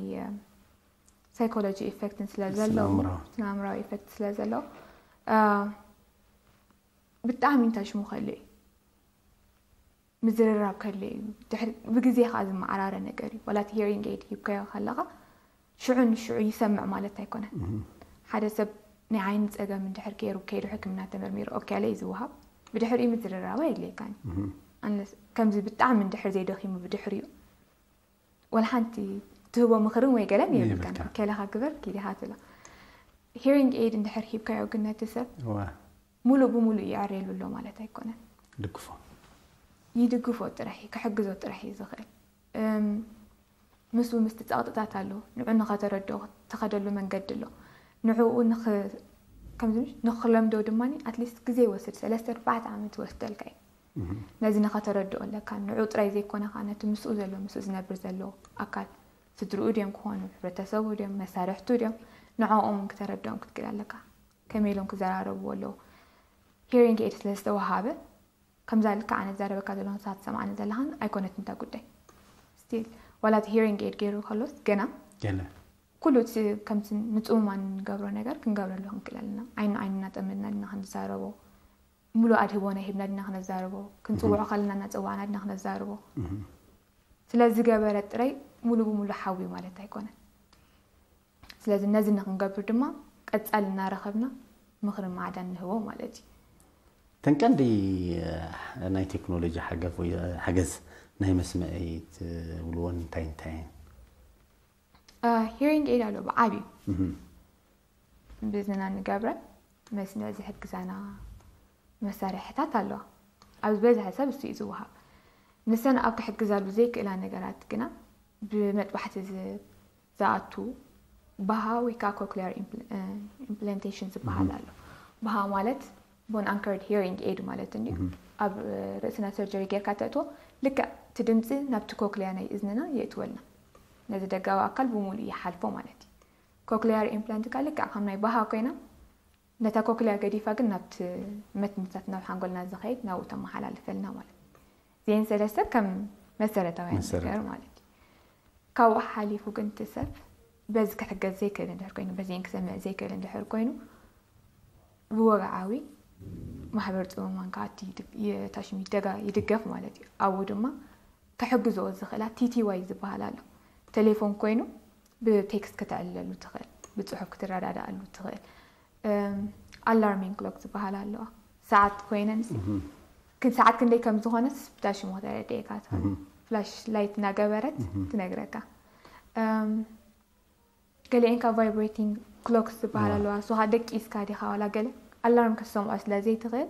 ሳይኮሎጂ ኢፌክትን ስለ ዘለዎ ስነኣምራዊ ኢፌክት ስለ ዘለዎ ብጣዕሚ እንታይ ሽሙ ከሎ እዩ ምዝርራብ ከድልዮ እዩ። ድሕሪ ብግዜ ከዓ ዝመዓራረ ነገር እዩ። ዋላ እቲ ሂሪንግ ኤድ ሂብካዮ ከለኻ ሽዑ ንሽዑ ይሰምዕ ማለት ኣይኮነን። ሓደ ሰብ ናይ ዓይኒ ፀገም እንድሕር ገይሩ ከይዱ ሕክምና ተመርሚሩ ኦኬ ኣለ እዩ ዝወሃብ። ብድሕሪኡ ምዝርራብ ኣየድልየካን እዩ። Unless ከምዚ ብጣዕሚ እንድሕር ዘይደኺሙ ብድሕሪኡ ወላ ሓንቲ ትህቦ ምኽርን ወይ ገለን የብልካን። ኦኬ ኣለኻ ግበር ኪድ ኢኻ ትብሎ። ሂሪንግ ኤድ እንድሕር ሂብካዮ ግን ነቲ ሰብ ሙሉእ ብሙሉእ ይዕርየሉ ኣሎ ማለት ኣይኮነን። ድግፎ ይድግፎ ጥራሕ እዩ፣ ክሕግዞ ጥራሕ እዩ ዝኽእል። እም፣ ምስኡ ምስቲ ጸቕጥታት ኣሎ፣ ንዑ ንኸተረድኦ ትኸደሉ መንገዲ ኣሎ። ንዕኡ ንኽ-፣ ከምዚ ምሽ-፣ ንኽለምዶ ድማ ኣትሊስት ግዜ ይወስድ፣ ሰለስተ ኣርባዕተ ዓመት ይወስደልካ እዩ። ነዚ ንኸተረድኦ ኣለካ። ንዑ ጥራይ ዘይኮነ ኸዓ ነቲ ምስኡ ዘሎ፣ ምስኡ ዝነብር ዘሎ ኣካል፣ ስድርኡ ድዮም ክኾኑ፣ ሕብረተሰቡ ድዮም፣ መሳርሕቱ ድዮም፣ ንዕኦም እውን ክተረድኦም ክትክእል ኣለካ። ከመይ ኢሎም ክዘራረብዎ ኣለዉ? ሂሪንግ ኤድ ስለ ዝተወሃበ፣ ከምዛ ልክዕ ኣነ ዝዛረበካ ዘለኹ ንስኻ ትሰምዓኒ ዘለኻን ኣይኮነትን እታ ጉዳይ። ስቲል ዋላ እቲ ሂሪንግ ኤድ ገይሩ ከሎስ ገና ገለ ኩሉ እቲ ከምቲ ንጽሙማን እንገብሮ ነገር ክንገብረሉ ክንክእል ኣለና። ዓይኒ ዓይኒ እናጠመድና ድና ክንዛረቦ። ሙሉእ ኣድህቦ ናይ ሂብና ድና ክነዛርቦ፣ ክንጽውዖ ከለና እናጸዋዕና ድና ክነዛርቦ ስለ ዝገበረ ጥራይ ሙሉ ብሙሉ ሓዊ ማለት ኣይኮነን። ስለዚ ነዚ ንክንገብር ድማ ቀጻሊ እናረኸብና ምኽርን ማዕዳን ንህቦ ማለት እዩ። ተን ቀንዲ ናይ ቴክኖሎጂ ሓገዝ ወይ ሓገዝ ናይ መስምዒ ትብልዎን እንታይ እንታይ እየን? ሂሪንግ ኤድ ኣሎ ብዓብዩ ብዝና ንገብረ መስምዕ ዝሕግዛና መሳርሕታት ኣለዋ። ኣብ ዝበዝሐ ሰብ እሱ እዩ ዝወሃብ። ንሰን ኣብ ክሕግዛሉ ዘይክእላ ነገራት ግና ብመጥባሕቲ ዝኣቱ ባሃ ወይ ከዓ ኮክሊያር ኢምፕላንቴሽን ዝበሃል ኣሎ። ባሃ ማለት ቦን ኣንከርድ ሂሪንግ ኤድ ማለት እንዲ ኣብ ርእስና ሰርጀሪ ጌርካ ተእትዎ ልክዕ እቲ ድምፂ ናብቲ ኮክሊያ ናይ እዝንና የእትወልና። ነዚ ደጋዊ ኣካል ብሙሉ ይሓልፎ ማለት እዩ። ኮክሊያር ኢምፕላንት ካ ልክዕ ከም ናይ ባሃ ኮይና ነታ ኮክሊያ ገዲፋ ግን ናብቲ መትንታት ናብ ሓንጎልና ዝኸይድ ናብኡ ተመሓላልፈልና ማለት እዩ። እዚአን ሰለስተ ከም መሰረታውያን ነገር ማለት እዩ። ካብኡ ሓሊፉ ግን እቲ ሰብ በዚ ክሕገዝ ዘይክእል እንድሕር ኮይኑ በዚአን ክሰምዕ ዘይክእል እንድሕር ኮይኑ ብወግዓዊ ማሕበር ጽሙማን ከዓ እቲ ታሽሚት ደጋ ይድገፍ ማለት እዩ። ኣብኡ ድማ ክሕግዝኦ ዝኽእላ ቲቲዋይ ዝበሃል ኣሎ። ቴሌፎን ኮይኑ ብቴክስት ክተዕልለሉ ትኽእል፣ ብፅሑፍ ክትረዳዳኣሉ ትኽእል። ኣላርሚንግ ክሎክ ዝበሃል ኣለዋ። ሰዓት ኮይነን ሰዓት ክንደይ ከም ዝኾነስ ብታሽሞ ተረድኤካ ትኽእል። ፍላሽ ላይት እናገበረት ትነግረካ። ገሊአን ካብ ቫይብሬቲንግ ክሎክስ ዝበሃል ኣለዋ። ንስኻ ደቂስካ ዲኻ ዋላ ገለ ኣላርም ክትሰምዖ ስለ ዘይትኽእል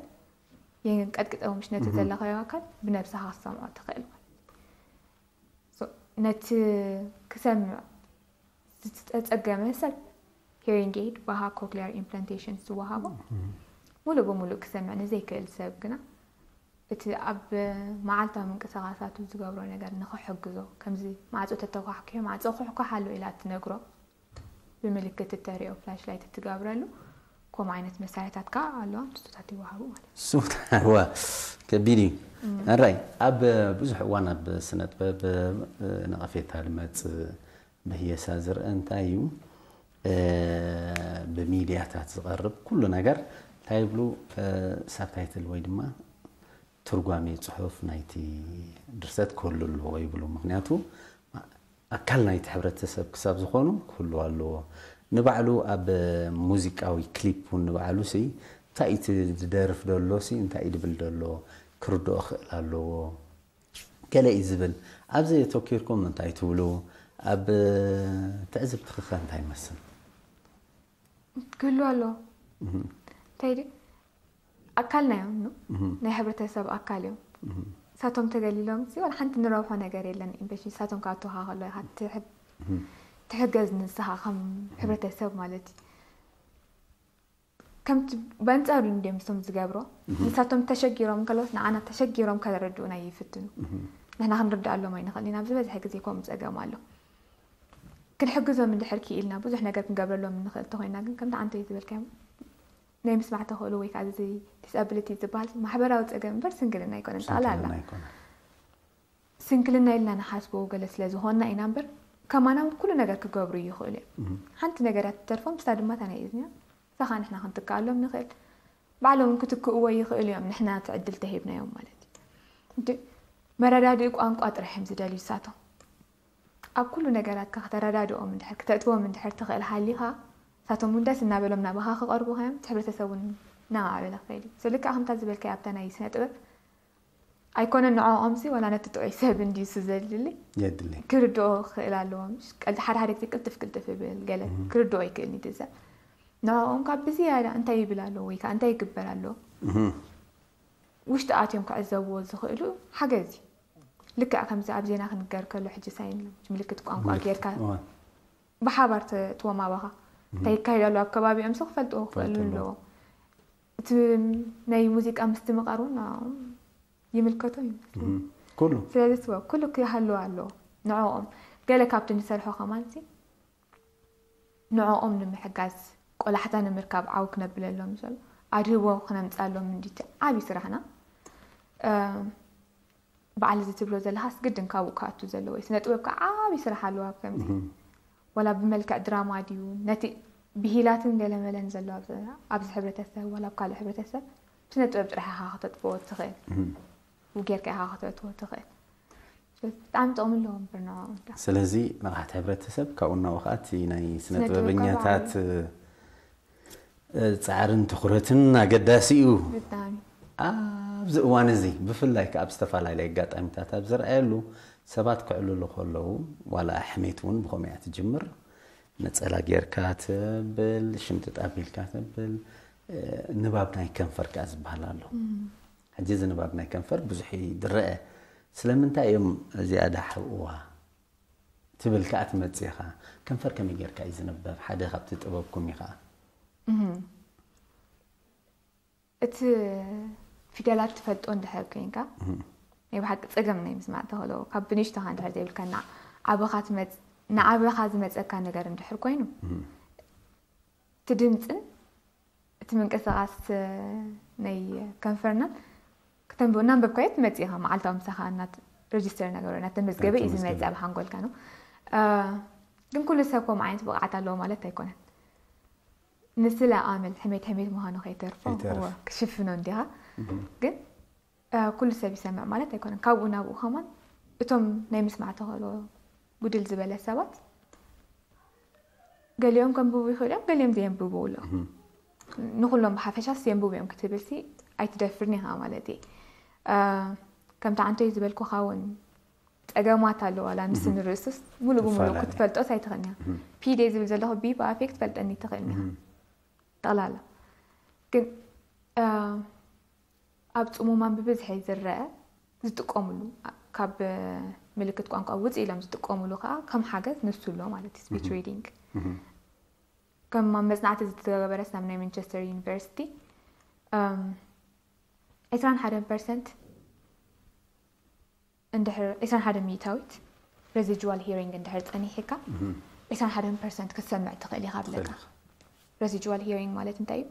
የንቀጥቅጠው ምሽ ነቲ ዘለኻዮ ኣካል ብነብስኻ ክትሰምዖ ትኽእል ማለት እዩ። ነቲ ክሰምዕ ዝተጸገመ ሰብ ሂሪንግ ኤድ ባሃ ኮክሊያር ኢምፕላንቴሽን ዝወሃቦ ሙሉእ ብሙሉእ ክሰምዕ ንዘይክእል ሰብ ግና እቲ ኣብ መዓልታዊ ምንቅስቓሳቱ ዝገብሮ ነገር ንኽሕግዞ ከምዚ ማዕጾ ተተኳሕኪሑ ማዕጾ ኩሕኳሕ ኣሎ ኢላ እትነግሮ ብምልክት እተሪኦ ፍላሽ ላይት እትገብረሉ ከምኡ ዓይነት መሳርሕታት ከዓ ኣለዋ ንሱታት ይወሃቡ ማለት እዩ። ሱታ ዋ ከቢድ እዩ። ኣራይ ኣብ ብዙሕ እዋን ኣብ ስነ ጥበብ ነቐፌታ ልመጽእ ብህየሳ ዝርአ እንታይ እዩ ብሚድያታት ዝቐርብ ኩሉ ነገር እንታይ ይብሉ ሳብታይትል ወይ ድማ ትርጓሜ ጽሑፍ ናይቲ ድርሰት ክህሉ ኣለዎ ይብሉ። ምክንያቱ ኣካል ናይቲ ሕብረተሰብ ክሳብ ዝኾኑ ክህሉ ኣለዎ። ንባዕሉ ኣብ ሙዚቃዊ ክሊፕ እውን ንባዕሉ ሲ እንታይ እቲ ዝደርፍ ደሎ ሲ እንታይ ድብል ደሎ ክርድኦ ክእል ኣለዎ። ገለ እዩ ዝብል ኣብዚ ተኪርኩም እንታይ ትብሉ ኣብ ትዕዝብትኺ ከ እንታይ ይመስል? ክህሉ ኣለዎ እንታይ ድ ኣካልና እዮም ኖ ናይ ሕብረተሰብ ኣካል እዮም ሳቶም ተገሊሎም ሲ ዋላ ሓንቲ ንረብሖ ነገር የለን ኢምበሽ ሳቶም ካብ ተውሃ ከሎ ኢኻ ትሕገዝ ንስኻ ከም ሕብረተሰብ ማለት እዩ ከምቲ በንጻሩ እንዲዮም ስም ዝገብሮ ንሳቶም ተሸጊሮም ከለስ ንዓና ተሸጊሮም ከረድኡና ይፍትኑ ንሕና ክንርድኣሎም ኣይንኽእል ኢና ኣብዚ በዝሐ ግዜ ከምኡ ጸገም ኣሎ ክንሕግዞም እንድሕር ክኢልና ብዙሕ ነገር ክንገብረሎም እንኽእል ተኾይና ግን ከምቲ ዓንተይ ዝበልካዮም ናይ ምስማዕ ተኽእሎ ወይ ከዓ እዚ ዲስኣብሊቲ ዝበሃል ማሕበራዊ ፀገም እምበር ስንክልና ኣይኮነን ጠቕላላ ስንክልና ኢልና ንሓስቦ ገለ ስለ ዝኾንና ኢና እምበር ከማና እውን ኩሉ ነገር ክገብሩ ይኽእሉ እዮም ሓንቲ ነገር እያ ትተርፎም ንሳ ድማ እታ ናይ እዝንያ እዛ ከዓ ንሕና ክንትክኣሎም ንኽእል ባዕሎም እውን ክትክእዎ ይኽእሉ እዮም ንሕና እቲ ዕድል ተሂብናዮም ማለት እዩ መረዳድኢ ቋንቋ ጥራሕ እዮም ዝደልዩ ንሳቶም ኣብ ኩሉ ነገራትካ ከተረዳድኦም እንድሕር ክተእትዎም እንድሕር ትኽእል ሃሊኻ ንሳቶም እውን ደስ እናበሎም ናባኻ ክቐርቡኻ እዮም እቲ ሕብረተሰብ እውን እናማዕበለ ክኸይድ እዩ so ልክዕ ከምታ ዝበልካዮ ኣብታ ናይ ስነ ጥበብ ኣይኮነን ንዕኦምሲ ዋላ ነቲ ጥዑይ ሰብ እንድዩ እሱ ዘድሊ የድሊ ክርድኦ ክኽእል ኣለዎ ምሽ ቀልጢ ሓደ ሓደ ግዜ ቅልጥፍ ቅልጥፍ ይብል ገለ ክርድኦ ይክእል እዩ እቲ ሰብ ንዕኦም ካብ ብዝያዳ እንታይ ይብል ኣሎ ወይ ከዓ እንታይ ይግበር ኣሎ ውሽጢ ኣትዮም ክዕዘብዎ ዝኽእሉ ሓገዝ እዩ ልክዕ ከምዚ ኣብ ዜና ክንገር ከሎ ሕጂ ሳይን ምልክት ቋንቋ ጌርካ ብሓባር ትዎም ኣባኻ እንታይ ይካየድ ኣሎ ኣብ ከባቢኦም ሲ ክፈልጥዎ ክኽእሉ ኣለዎ እቲ ናይ ሙዚቃ ምስትምቓር እውን ይምልከቶ ይመስል ኩሉ ስለዚ ትወ ኩሉ ክሃልዎ ኣለዎ ንዕኦም ገለ ካብቲ ንሰርሖ ከማን ሲ ንዕኦም ንምሕጋዝ ቆላሕታ ንምርካብ ዓው ክነብለሎም ዘሎ ኣድህቦ ክነምፃሎም እንዲቲ ዓብዪ ስራሕና በዓል እዚ ትብሎ ዘለኻስ ግድን ካብኡ ክኣቱ ዘለዎ እዩ ስነ ጥበብ ከዓ ዓብዪ ስራሕ ኣለዎ ኣብ ከምዚ ወላ ብመልክዕ ድራማ ድዩ ነቲ ብሂላትን ገለመለን ዘሎ ኣብዚ ሕብረተሰብ ወላ ኣብ ካልእ ሕብረተሰብ ስነ ጥበብ ጥራሕ ኢኻ ከተጥበዎ ትኽእል። ጌርካ ኢኻ ከተእትዎ ትኽእል። ብጣዕሚ ጥቕሚ ኣለዎ እምበር ንዕኦም። ስለዚ ንቕሓት ሕብረተሰብ ካብኡ እናወ ከዓ እቲ ናይ ስነ ጥበበኛታት ፃዕርን ትኹረትን ኣገዳሲ እዩ። ኣብዚ እዋን እዚ ብፍላይ ከዓ ኣብ ዝተፈላለዩ ኣጋጣሚታት ኣብ ዝረኣየሉ ሰባት ክዕልሉ ከለዉ ዋላ ሕሜት እውን ብኸምኡ እያ ትጅምር። ነፀላ ጌርካ ትብል፣ ሽምጥጥ ኣቢልካ ትብል፣ ንባብ ናይ ከንፈር ከዓ ዝበሃል ኣሎ። ሕጂ እዚ ንባብ ናይ ከንፈር ብዙሕ ይድረአ። ስለምንታይ እዮም እዚኣ ዳሕብእዋ ትብል ከዓ ትመፅእ ኢኻ። ከንፈር ከመይ ጌርካ እዩ ዝንበብ? ሓደ ካብቲ ጥበብኩም እዩ ከዓ። እቲ ፊደላት ትፈልጦ እንድሕር ኮይንካ ናይ ብሓቂ ፀገም ናይ ምስማዕ ተኽእሎ ካብ ብንሽቶኻ እንድሕር ዘይብልካ ንዓበኻ ዝመፀካ ነገር እንድሕር ኮይኑ እቲ ድምፅን እቲ ምንቅስቃስ ናይ ከንፈርናን ክተንብብ እናንበብካዮ ትመፅእ ኢኻ። መዓልታዊ ምሳኻ እናት ረጅስተር እናገበረ እናተመዝገበ እዩ ዝመፅእ ኣብ ሓንጎልካ ነው። ግን ኩሉ ሰብ ከምኡ ዓይነት ብቕዓት ኣለዎ ማለት ኣይኮነን። ንስለ ኣመል ሕሜት ሕሜት ምዃኑ ከይተርፎ ክሽፍኖ እንዲኻ። ግን ኩሉ ሰብ ይሰምዕ ማለት ኣይኮነን። ካብኡ ናብኡ ከማን እቶም ናይ ምስማዕ ተኽእሎ ጉድል ዝበለ ሰባት ገሊኦም ከንብቡ ይኽእሉ እዮም፣ ገሊኦም ዘየንብቡ ኣሎ። ንኩሎም ብሓፈሻስ የንብቡ እዮም ክትብል ሲ ኣይትደፍርን ኢኻ ማለት እዩ። ከምቲ ዓንተይ ዝበልኩኻ እውን ፀገማት ኣለዋ። ላ ንስ ንርእሱስ ሙሉእ ብሙሉእ ክትፈልጦስ ኣይትኽእልን እያ። ፒዴ ዝብል ዘለኹ ቢ ብኣፌክ ትፈልጠኒ ትኽእልን ኢኻ ጠቕላላ። ግን ኣብ ፅሙማን ብብዝሒ ዝረአ ዝጥቀምሉ ካብ ምልክት ቋንቋ ውፅእ ኢሎም ዝጥቀምሉ ከዓ ከም ሓገዝ ንሱ ኣሎ ማለት እዩ። ስፒች ሪዲንግ ከም ኣብ መፅናዕቲ ዝተገበረስ ናብ ናይ ማንቸስተር ዩኒቨርሲቲ ዕስራን ሓደን ፐርሰንት እንድሕር ዕስራን ሓደን ሚእታዊት ረዚጅዋል ሂሪንግ እንድሕር ፀኒሕካ ዕስራን ሓደን ፐርሰንት ክትሰምዕ ትኽእል ኢኻ ብለካ። ረዚጅዋል ሂሪንግ ማለት እንታይ እዩ?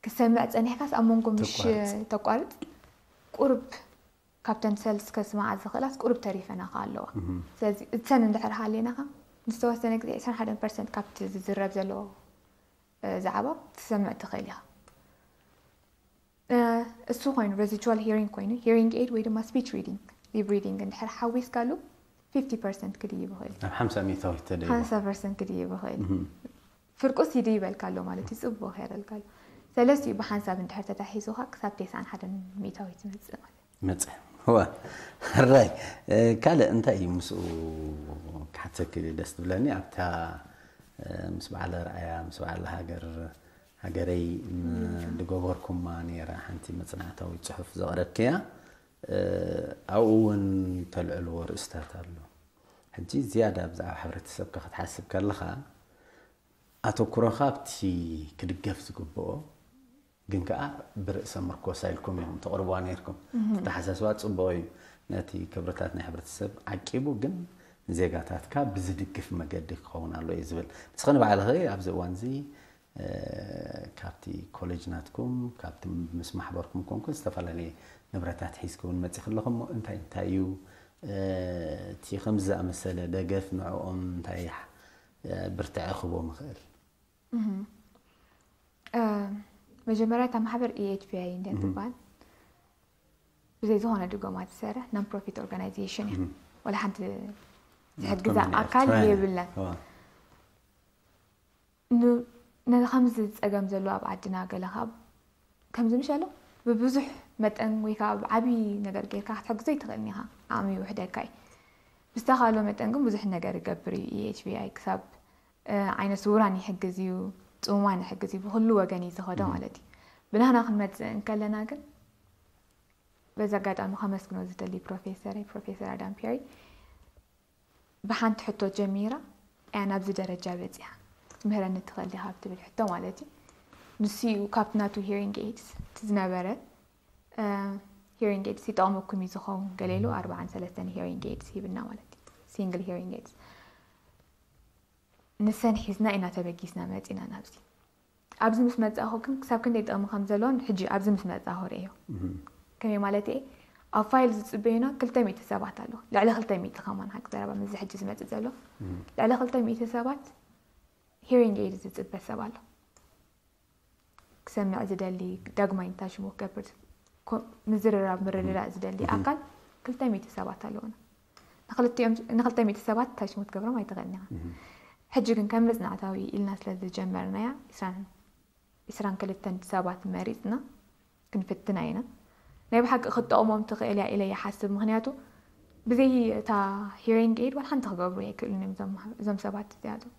ክትሰምዕ ፀኒሕካስ ኣብ መንጎ ምሽ ተቋርፅ ቁርብ ካብተን ሰልስ ከስምዓ ዝኽእላስ ቁርብ ተሪፈናኻ ኣለዋ። ስለዚ እተን እንድሕር ሃሌናኻ ንዝተወሰነ ግዜ ዕስራን ሓደን ፐርሰንት ካብቲ ዝዝረብ ዘሎ ዛዕባ ክትሰምዕ ትኽእል ኢኻ። እሱ ኮይኑ ረዚጅዋል ሂሪንግ ኮይኑ ሂሪንግ ኤድ ወይ ድማ ስፒች ሪዲንግ ሊፕ ሪዲንግ እንድሕር ሓዊስካሉ ፊፍቲ ፐርሰንት ክድይብ ይኽእል እዩ። ኣብ ሓምሳ ሚእታዊት ተደይቡ። ሓምሳ ፐርሰንት ክድይብ ይኽእል እዩ። ፍርቁስ ይድይበልካ ኣሎ ማለት እዩ። ፅቡቕ ከይረልካ ኣሎ። ሰለስቲኡ ብሓንሳብ እንድሕር ተታሒዙኻ ክሳብ ተስዓን ሓደን ሚእታዊት ትመፅእ ማለት እዩ። መፀ ዋ ሕራይ ካልእ እንታይ እዩ ምስኡ ክሓተክ ደስ ትብለኒ ኣብታ ምስ በዓል ርኣያ ምስ በዓል ሃገር ሃገረይ ዝገበርኩማ ነይራ ሓንቲ መፅናዕታዊ ፅሑፍ ዘቕረብክያ ኣብኡ እውን ተልዕልዎ ርእስታት ኣሎ ሕጂ ዝያዳ ብዛዕባ ሕብረተሰብካ ክትሓስብ ከለኻ ኣተኩሮኻ ኣብቲ ክድገፍ ዝግብኦ ግን ከዓ ብርእሰ ምርኮሳ ኢልኩም ኢኹም ተቕርብዋ ነይርኩም። ኣተሓሳስባ ፅቡቕ እዩ። ነቲ ክብርታት ናይ ሕብረተሰብ ዓቂቡ ግን ንዜጋታትካ ብዝድግፍ መገዲ ክኸውን ኣሎ እዩ ዝብል። ንስኺ ንባዕልኺ ኣብዚ እዋን እዚ ካብቲ ኮሌጅ ናትኩም ካብቲ ምስ ማሕበርኩም ኮንኩን ዝተፈላለየ ንብረታት ሒዝክውን መፂኺ ኣለኹ እሞ እንታይ እንታይ እዩ እቲ ከምዚ ዝኣመሰለ ደገፍ ንዕኦም እንታይ ብርትዐ ክቦም ይኽእል? መጀመርያ እታ ማሕበር ኢኤችፒኣይ እንድያ ትበሃል ብዘይ ዝኾነ ድጎማ ትሰርሕ non profit organization እያ። ወላ ሓንቲ ዝሕግዛ ኣካል የብላን። ነዚ ከምዚ ፀገም ዘሎ ኣብ ዓድና ገለ ካብ ከምዚ ምሽ ኣሎ ብብዙሕ መጠን ወይ ከዓ ብዓብዪ ነገር ጌርካ ክትሕግዞ ይትኽእልን ኢኻ። ዓቕሚ ይውሕደካ እዩ። ብዝተኻእሎ መጠን ግን ብዙሕ ነገር ይገብር እዩ ኢኤችፒኣይ ክሳብ ዓይነ ስውራን ይሕግዝ እዩ፣ ፅሙማን ይሕግዝ እዩ፣ ብኩሉ ወገን እዩ ዝኸዶ ማለት እዩ። ብናህና ክንመፅእ እንከለና ግን በዚ ኣጋጣሚ ከመስግኖ ዝደሊ ፕሮፌሰር ፕሮፌሰር ኣዳም ፔሪ ብሓንቲ ሕቶ ጀሚራ እያ ናብዚ ደረጃ በፂሓ ክትምህረኒ ትኽእል ዲኻ ብትብል ሕቶ ማለት እዩ። ንሱ እዩ ካብቲ ናቱ ሂሪንግ ኤድስ እቲ ዝነበረ ሂሪንግ ኤድስ ይጠቕመኩም እዩ ዝኸውን ገለ ኢሉ ኣርባዓን ሰለስተን ሂሪንግ ኤድስ ሂብና ማለት እዩ። ሲንግል ሂሪንግ ኤድስ ንሰን ሒዝና ኢና ተበጊስና መፂና ናብዚ። ኣብዚ ምስ መፃእኹ ግን ክሳብ ክንደይ ጥቕሚ ከም ዘለዎን ሕጂ ኣብዚ ምስ መፃእኹ ርእዮ። ከመይ ማለት እየ ኣብ ፋይል ዝፅበዩና ክልተ ሚእቲ ሰባት ኣለዉ። ልዕሊ ክልተ ሚእቲ ከማን ሓቂ ዘረባ ምስዚ ሕጂ ዝመፅእ ዘሎ ልዕሊ ክልተ ሚእቲ ሰባት ሂሪንግ ኤድ ዝፅበ ሰብ ኣሎ። ክሰምዕ ዝደሊ፣ ዳግማይ እንታይ ሽሙ ክገብር፣ ኮ- ምዝርራብ ምርድዳእ ዝደሊ ኣካል ክልተ ሚእቲ ሰባት ኣለውና። ንክልቲኦም ንክልተ ሚእቲ ሰባት እንታይ ሽሙ ትገብሮም ኣይትኽእልን ኢኻ። ሕጂ ግን ከም መጽናዕታዊ ኢልና ስለ ዝጀመርናያ ዕስራን ዕስራን ክልተን ሰባት መሪጽና ክንፍትና ኢና። ናይ ብሓቂ ክትጠቕሞም ትኽእል እያ ኢለ ይሓስብ። ምኽንያቱ ብዘይ እታ ሂሪንግ ኤድ ዋላ ሓንቲ ክገብሩ ኣይክእሉን እዮም እዞም ማህ- እዞም ሰባት እዚኣቶም።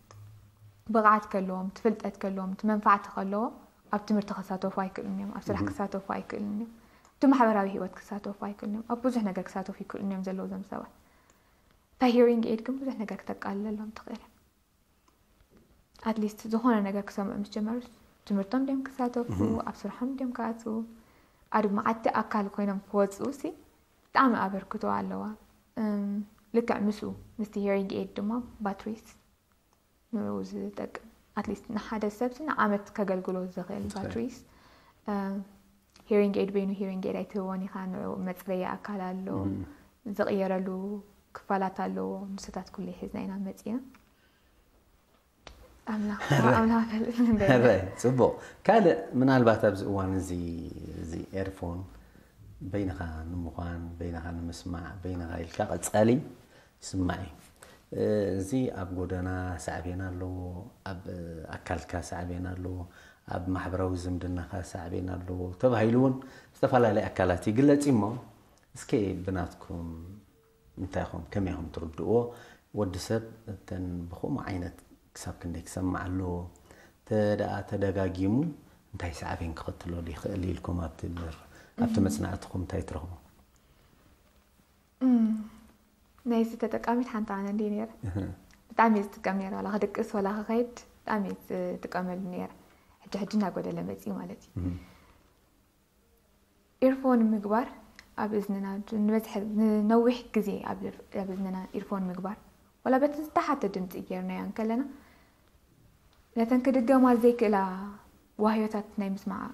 ብቕዓት ከለዎም፣ እቲ ፍልጠት ከለዎም፣ እቲ መንፋዕቲ ከለዎም ኣብ ትምህርቲ ክሳተፉ ኣይክእሉን እዮም፣ ኣብ ስራሕ ክሳተፉ ኣይክእሉን እዮም፣ እቲ ማሕበራዊ ህይወት ክሳተፉ ኣይክእሉን እዮም፣ ኣብ ብዙሕ ነገር ክሳተፉ ይክእሉን እዮም ዘለዉ እዞም ሰባት። እታ ሂሪንግ ኤድ ግን ብዙሕ ነገር ክተቃልለሎም ትኽእል እያ። ኣትሊስት ዝኾነ ነገር ክሰምዑ ምስ ጀመሩ ትምህርቶም ድዮም ክሳተፉ፣ ኣብ ስርሖም ድዮም ክኣትዉ፣ ኣብ መዓቲ ኣካል ኮይኖም ክወፅኡ ሲ ብጣዕሚ ኣበርክቶ ኣለዋ። እም፣ ልክዕ ምስኡ ምስቲ ሂሪንግ ኤድ ድማ ባትሪስ ንኡ ዝጠቅም ኣትሊስት ንሓደ ሰብ ሲ ንዓመት ከገልግሎ ዝኽእል ባትሪስ። ሂሪንግ ኤድ በይኑ ሂሪንግ ኤድ ኣይትህቦን ኢኻ። ንኡ መፅረያ ኣካል ኣሎ፣ ዝቕየረሉ ክፋላት ኣለዎ። ንስታት ኩሉ ሒዝና ኢና መፂና። ኣምላኽ ኣምላኽ ፈልጥ። ሕራይ፣ ፅቡቕ። ካልእ ምናልባት ኣብዚ እዋን እዚ እዚ ኤርፎን በይንኻ ንምዃን፣ በይንኻ ንምስማዕ፣ በይንኻ ኢልካ ቀፃሊ ይስማዕ እዩ። እዚ ኣብ ጎደና ሳዕቤን ኣለዎ፣ ኣብ ኣካልካ ሳዕቤን ኣለዎ፣ ኣብ ማሕበራዊ ዝምድናኻ ሳዕቤን ኣለዎ ተባሂሉ እውን ዝተፈላለዩ ኣካላት ይግለፅ እዩ። እሞ እስከ ብናትኩም እንታይ ኢኹም ከመይ ኢኹም ትርድእዎ? ወዲ ሰብ እተን ብኸምኡ ዓይነት ክሳብ ክንደይ ክሰምዕ ኣለዎ? ተደኣ ተደጋጊሙ እንታይ ሳዕቤን ክኸትለሉ ይኽእል ኢልኩም ኣብቲ ኣብቲ መፅናዕትኹም እንታይ ትረኽቡ? ናይዚ ተጠቃሚት ሓንቲ ኣነ እንዲ ነይረ። ብጣዕሚ እየ ዝጥቀም ነይረ። ዋላ ክድቅስ ዋላ ክኸይድ ብጣዕሚ እየ ዝጥቀመሉ ነይረ። ሕጂ ሕጂ እናጎደለ መፅዩ ማለት እዩ። ኢርፎን ምግባር ኣብ እዝንና ንበዝሐ ንነዊሕ ግዜ ኣብ እዝንና ኢርፎን ምግባር ዋላ በቲ ዝተሓተ ድምፂ ጌርናዮ እንከለና ነተን ክድገማ ዘይክእላ ዋህዮታት ናይ ምስማዕ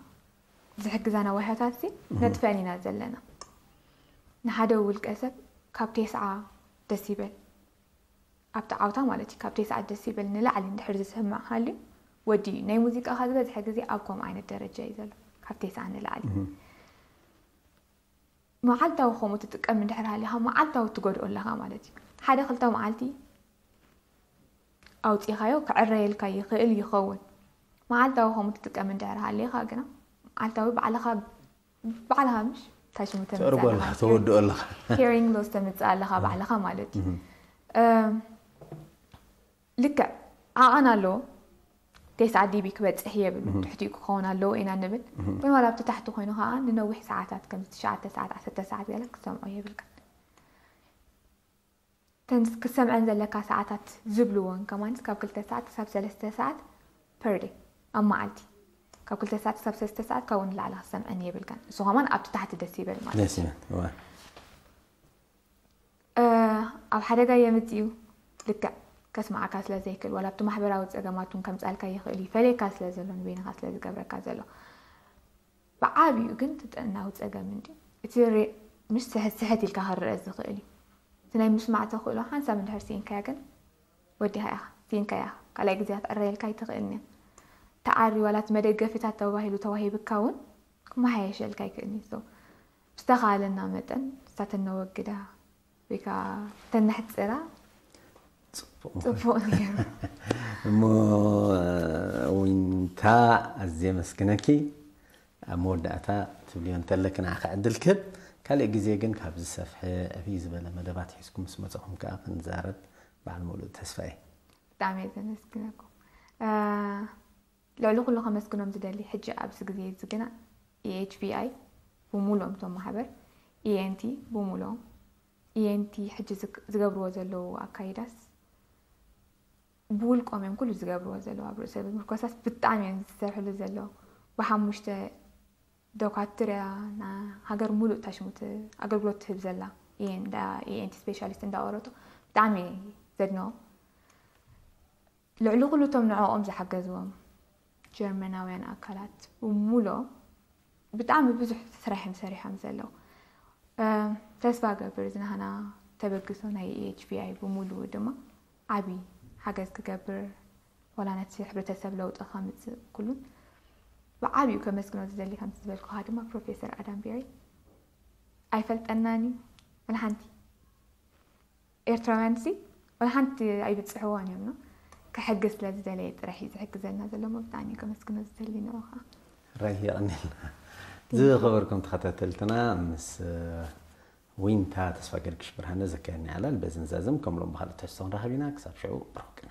ዝሕግዛና ዋህዮታት ሲ ነጥፈን ኢና ዘለና። ንሓደ ውልቀ ሰብ ካብ ቴስዓ ደሲበል ኣብቲ ዓውታ ማለት እዩ ካብ ቴስዓ ደሲበል ንላዕሊ እንድሕር ዝሰምዕ ሃልዩ ወዲ እዩ። ናይ ሙዚቃኻ ዝበዝሐ ግዜ ኣብ ከምኡ ዓይነት ደረጃ እዩ ዘሎ ካብ ቴስዓ ንላዕሊ። መዓልታዊ ከምኡ ትጥቀም እንድሕር ሃሊኻ መዓልታዊ ትጎድኦ ኣለኻ ማለት እዩ። ሓደ ክልተ መዓልቲ ኣውፂኻዮ ክዕረየልካ ይኽእል ይኸውን። መዓልታዊ ከምኡ ትጥቀም እንድሕር ሃሊኻ ግና መዓልታዊ ባዕልኻ ባዕልኻ ምሽ ታሽሙ ተምፅእ ተእርጎ ኣለኻ ኣለኻ። ተወድኦ ኣለኻ። ሄሪንግ ሎስ ተምፅእ ኣለኻ ባዕልኻ ማለት እዩ። እም፣ ልክዕ ዓቐን ኣለዎ። ቴስዓ ዲቢ ክበፅሕ የብሉ ትሕቲኡ ክኸውን ኣለዎ ኢና ንብል። ግን ዋላ ኣብቲ ታሕቲ ኮይኑ ከዓ ንነዊሕ ሰዓታት ከም ትሽዓተ ሰዓት ዓሰርተ ሰዓት ገለ ክትሰምዖ የብልካ። ተን ክሰምዐን ዘለካ ሰዓታት ዝብልዎን ከማንስ ካብ ክልተ ሰዓት ክሳብ ሰለስተ ሰዓት ፐርዴ ኣብ መዓልቲ ካብ ክልተ ሰዓት ክሳብ ሰለስተ ሰዓት ካብኡ ንላዕሊ ክትሰምዐን የብልካን። እሱ ከማን ኣብቲ ታሕቲ ደስ ይበል ማለት እዩ። ደስ ይበል። እዋ። እ፣ ኣብ ሓደጋ የምፅእ እዩ። ልክዕ ከስማዓካ ስለ ዘይክእል ዋላ ኣብቲ ማሕበራዊ ፀገማት እውን ከምፃልካ ይኽእል እዩ። ይፈልየካ ስለ ዘሎ ንበይንኻ ስለ ዝገብረካ ዘሎ ብዓብዩ ግን እቲ ጥዕናዊ ፀገም እንዲ እቲ ሬ- ምስ ስሕት ስሕት ኢልካ ክረአ ዝኽእል እዩ። እቲ ናይ ምስማዕ ተኽእሎ ሓንሳብ እንድሕር ስኢንካያ ግን ወዲኻ ኢኻ ስኢንካያ ኢኻ ካልኣይ ግዜ ክትዕረየልካ ኣይትኽእልን እያ። ተዓሪ ዋላ እቲ መደገፊታት ተባሂሉ ተዋሂብካ እውን ክመሓየሸልካ ኣይክእልን እዩ። So ብዝተኻለና መጠን ንሳተን ነወግዳ ወይ ከዓ ተነሕፅራ ፅቡቕ። ፅቡቕ ነይሩ። እሞ ዊንታ ኣዝየ መስግነኪ። ኣብ መወዳእታ ትብልዮ እንተለኪ ንዓኺ ዕድል ክህብ፣ ካልእ ግዜ ግን ካብ ዝሰፍሐ ዕብይ ዝበለ መደባት ሒዝኩም ምስ መፀኹም ከዓ ክንዛረብ በዓል ሙሉእ ተስፋ እየ። ብጣዕሚ እየ ዘመስግነኩም። እ፣ ልዕሊ ኩሉ ከመስግኖም ዝደሊ ሕጂ ኣብዚ ግዜ እዚ ግና ኢኤችቪኣይ ብሙሉኦም እቶም ማሕበር ኢኤንቲ ብሙሉኦም ኢኤንቲ ሕጂ ዝግ- ዝገብርዎ ዘለዉ ኣካይዳስ ብውልቆም እዮም ኩሉ ዝገብርዎ ዘለዉ ኣብ ርእሰ ምርኮሳስ ብጣዕሚ እዮም ዝሰርሕሉ ዘለዉ። ብሓሙሽተ ዶካትር እያ ንሃገር ሙሉእ ታሽሙት ኣገልግሎት ትህብ ዘላ። ኢኤንቲ ስፔሻሊስት እንዳቆረጡ ብጣዕሚ ዘድንቖም። ልዕሊ ኩሉ እቶም ንዕኦም ዝሓገዝዎም ጀርመናውያን ኣካላት ብሙሉኦም ብጣዕሚ ብዙሕ ስራሕ እዮም ሰሪሖም ዘለዉ። ተስፋ ገብር ዝናህና ተበግሶ ናይ ኢኤችቪኣይ ብሙሉኡ ድማ ዓብዪ ሓገዝ ክገብር ዋላ ነቲ ሕብረተሰብ ለውጢ ከምፅእ ኩሉን ብዓብዩ ከመስግኖ ዝደሊ ከምቲ ዝበልኩኻ ድማ ፕሮፌሰር ኣዳም ቤሪ ኣይፈልጠናን እዩ። ወላ ሓንቲ ኤርትራውያን ሲ ወላ ሓንቲ ኣይብፅሕዎን እዮም ነው። ክሕግዝ ስለ ዝደለየ ጥራሕ እዩ ዝሕግዘና ዘሎ። ብጣዕሚ እዩ ከመስግኖ ዝደሊ ንዑ ከዓ። ራይ የቐኒልና። ዝኸበርኩም ተኸታተልትና ምስ ዊንታ ተስፋ ገርግሽ ብርሃነ ዘካየድና ዕላል በዚ ንዛዝም። ከም ሎም ብኻልእ ትሕዝቶ ክንራኸብ ኢና። ክሳብ ሽዑ ብሩኽ ቅነ።